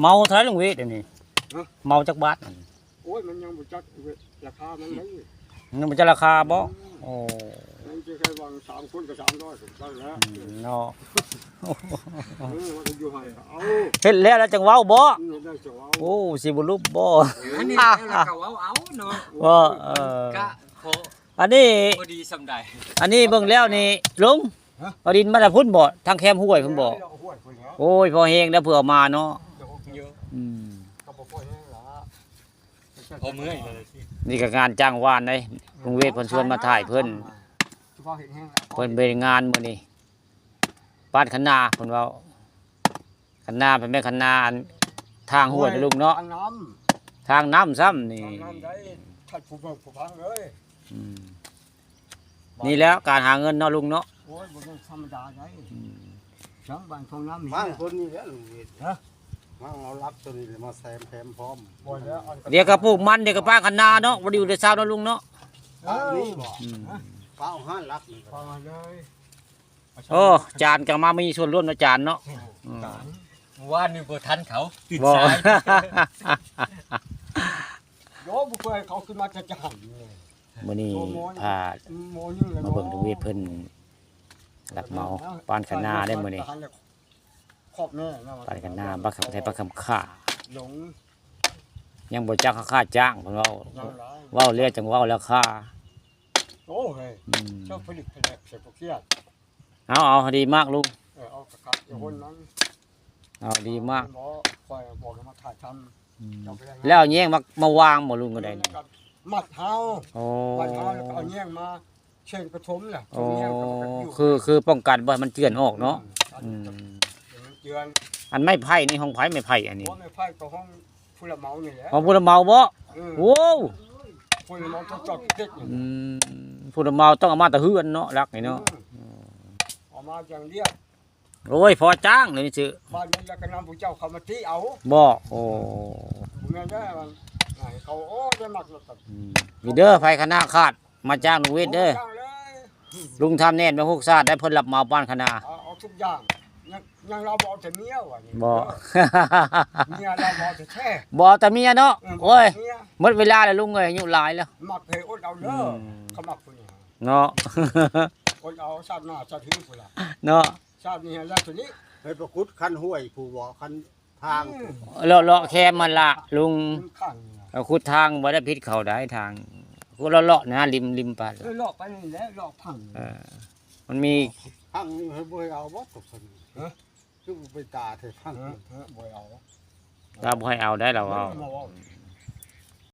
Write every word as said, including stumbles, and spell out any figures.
เมาเท่าไหร่ลุงวิทย์เดี๋ยวนี้ ฮะ เมาจักบาท โอ้ย มันยังบ่จักราคามันเลย ยังบ่จักราคาบ่ อืม โอ้ มันจะแค่วางสามคนกับสามร้อย ผมได้แล้ว อืม เนาะ เออ มันก็อยู่ให้เอา เฮ็ดแล้วแล้วจังเว้าบ่ อืม ได้จังเว้า โอ้ สิบ่ลุบบ่ อันนี้แล้วก็เว้าเอาเนาะ บ่ เออ กะขอ อันนี้ พอดีส่ำใด อันนี้เบิ่งแล้วนี่ลุง ฮะ เอาดินมาแต่พุ้นบ่ ทางแคมห้วยพุ้นบ่ ห้วยพุ้นแล้ว โอ้ย พอแฮงแล้วเผื่อเอามาเนาะ เดี๋ยวผมเยอะ อืม ก็บ่พอแฮงละ พอเมื่อยเลย นี่ก็งานจ้างวานเด้ ลุงเวทเพิ่นชวนมาถ่ายเพิ่น เฉพาะเห็นแฮงละ เพิ่นไปงานมื้อนี้ ปาดคะนาเพิ่นเว้า คะนาเพิ่นแม่นคะนาอันทางห้วยนะลุงเนาะ ทางน้ำ ทางน้ำซ้ำนี่ ทางน้ำได้ ถ้าผู้เบิ่งผู้ฟังเลย อืม นี่แหละการหาเงินเนาะลุงเนาะ โอ้ย บ่แม่นธรรมดาได้ อืม จังบ้านทางน้ำนี่ บ้านคนนี้แหละลุงเวท ฮะ มาเอาหลักตัวนี้เลยมาแซมแถมพร้อม บ่แล้ว เดี๋ยวก็ปลูกมัน เดี๋ยวก็ปาดคะนาเนาะ บ่ได้อยู่แต่เช้าเนาะลุงเนาะ เออ นี่บ่ อืม ปาดเอาห้าหลักนี่ก็ ปาดเลย โอ้ จานก็มามีส่วนร่วมนะจานเนาะ อืม เมื่อวานนี่บ่ทันเขา ตื่น บ่ สาย โยมบ่เคยเขาขึ้นมาจะจะหันเลย มื้อนี้ ตัวหมอ พา หมอนี่เลย มาเบิ่งลุงวิทย์เพิ่นรับเหมาปาดคะนาได้มื้อนี้ ขอบแน่นะ ปาดคะนา บักคำไทย บักคำค่า หลง ยังบ่จักค่าจ้างเพิ่นเว้า ยังหลาย เว้าแล้วจังเว้าราคา โอ้ย อืม เจ้าผลิตผลิตเสร็จพวกเสีย เอา เอาดีมากลุง เออ เอากระขับอย่าวนนั้น เอาดีมาก หมอคอยบอกให้มาถ่ายทำ อืม เจ้าไปยังไง แล้วเอาแยงมามาวางบ่ลุงก็ได้นี่ แล้วก็มัดเฮา โอ้ มัดเฮาแล้วก็เอาแยงมาเชิงกระทมน่ะ โอ้ แยงก็มันก็อยู่ คือ คือป้องกันบ่ให้มันเจือนออกเนาะ อืม อืม เดี๋ยวมันเจือน อันไม้ไผ่นี่ของไผไม้ไผ่อันนี้ โอ้ ไม้ไผ่ก็ของผู้รับเหมานี่แหละ ของผู้รับเหมาบ่ เออ โอ้ ผู้รับเหมาต้องจอดเก็บอยู่ อืม ผู้รับเหมาต้องเอามาแต่เฮือนเนาะ หลักนี่เนาะ อืม เอามาอย่างเดียว โอ้ย พอจ้างเลยนี่ซื้อ บ้านนี้แล้วก็นำผู้เจ้าเขามาตีเอา บ่ โอ้ บ่แม่นได้มัน ให้เขา โอ้ ได้มักแล้วก็ อืม มีเด้อ ไผคะนาขาด มาจ้างลุงวิทย์เด้อ โอ้ จ้างเลย ลุงทำแน่นมาหกซาดได้เพิ่นรับเหมาปาดคะนา เอา เอาทุกอย่าง ยัง ยังเราบ่เอาแต่เมียว่ะนี่ บ่ เมียเราบ่เอาแต่แท้ บ่เอาแต่เมียเนาะ เออ โอ้ย เมีย หมดเวลาแล้วลุงเอ้ย อายุหลายแล้ว มักให้อดเอาเด้อ อืม เขามักผู้นี้ เนาะ อดเอาชาติหน้าชาติหื้อพุ้นล่ะ เนาะ ชาตินี้แล้วตัวนี้ เฮ้ย ไปขุดคันห้วยผู้บ่ คันทาง อืม เลาะเลาะแคมมันละลุง มันขังนี่นะ เอาขุดทางบ่ได้ผิดเขาได้ทาง ขุดเลาะเลาะนะ ริม ริมไป เออ เลาะไปนี่แหละ เลาะพัง เออ มันมี พังนี่ให้บ่ให้เอาบ่ตกคน ฮะ คือไปตาเถอะพัง เออ เออ บ่ให้เอา เราบ่ให้เอาได้เราเอา บ่ให้เอา